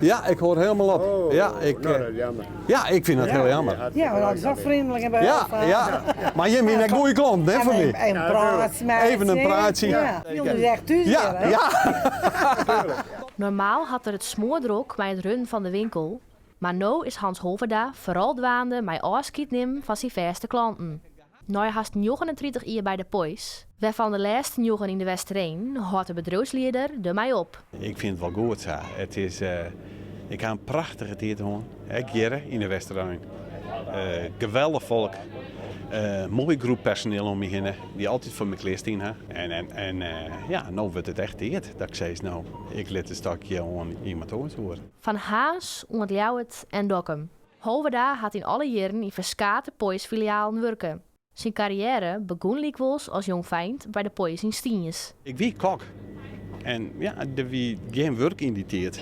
Ja, ik hâld hielendal op. Oh, ja, ik, nou, dat is jammer. Ja, ik fyn dat hiel jammer. Ja, want dat is zo vriendelijk en Ja, ja. Mar jim wiene ek goede klanten, hè, foar my. En praat met Even in praatsje. Ja, fielde je echt thuis Ja, weer, hè? ja. Normaal hat er it smoardrok mei it runnen fan de winkel, mar no is Hans Holverda foaral dwaande mei ôfskied nimmen fan syn fêste klanten. Nei hast 39 jier by de Poiesz, wêrfan de lêste njoggen yn De Westereen, hâldt de bedriuwslieder der mei op. Ik fyn it wol goed sa. It is, ik ha in prachtige tiid hân, ek hjir yn De Westereen. Geweldich folk, moaie groep personiel om my hinne, dy't altyd foar my klearstien ha. En, en, en ja, no wurdt it echt tiid dat ik sis, no, ik lit it stokje oan iemand oars oer. Fan Harns oant Ljouwert en Dokkum. Holverda hat yn alle jierren yn ferskate Poiesz-filialen wurke. Syn karriêre begûn lykwols as jongfeint by de Poiesz yn Stiens. Ik wie kok en ja, der wie gjin wurk yn dy tiid.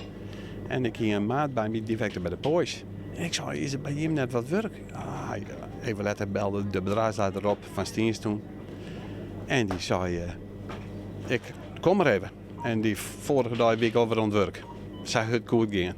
En ik hie in maat by my, dy wurke by de Poiesz. En ik sei, is der by jim net wat wurk? Ah, even letter belde de bedrijfsleider op fan Stiens toen. En dy sei, ik kom mar even. En dy foarige dei wie ik alwer oan it wurk. Sa hurd koe it gean.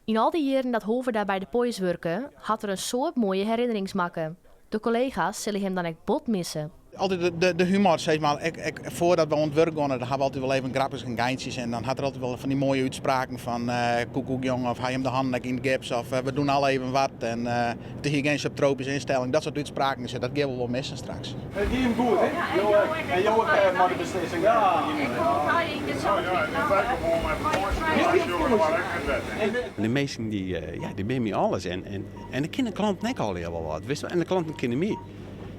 Yn al dy jierren dat Holverda by de Poiesz wurke, hat er in soad moaie herinnerings makke. De kollega's sille him dan ek bot misse. Altyd de, de, de humor, sis mar. Ek, ek foardat we oan it wurk geane, dan ha we altyd wol even grapkes en geintsjes. En dan hat er altyd wol fan dy moaie útspraken fan uh, koekoek jonge of ha jim de hannen ek yn it gips of uh, we doen al even wat. En uh, het is hier geen subtropische instelling. Dat soort útspraken, dus dat gean we wol missen straks. It gie him goed, hè? Jo ek. En jo ek mei de beslissing. Ja. De minsken dy, ja, dy binne my alles. En, en, en ik kin de klanten ek allegear wol wat, witst? En de klanten kinne my.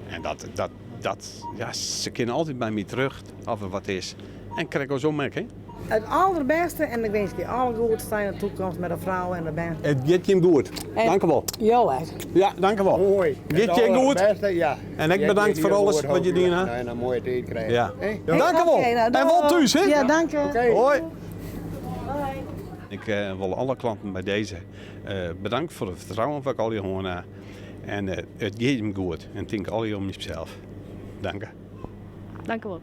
En dat, dat, dat, ja, se kinne altyd by my terjochte as der wat is. En krekt oarsom ek, hè? It alderbêste en ik winsk dy alle goeds yn de takomst mei de frou en de bern. It giet jim goed. Dankewol. Jo ek. Ja, dankewol. Moai. Giet jim goed. Bêste, ja. En ek bedankt foar alles wat je dien ha. En in moaie tiid krije. Ja. Dankewol. Oké, nou, En wol thús, hè? Ja, dank je. Hoi. Ik wol alle klanten by dizze bedankt foar it fertrouwen wat ik allegear hân ha. En it giet jim goed. En tink allegear om josels. Danke. Dankewol.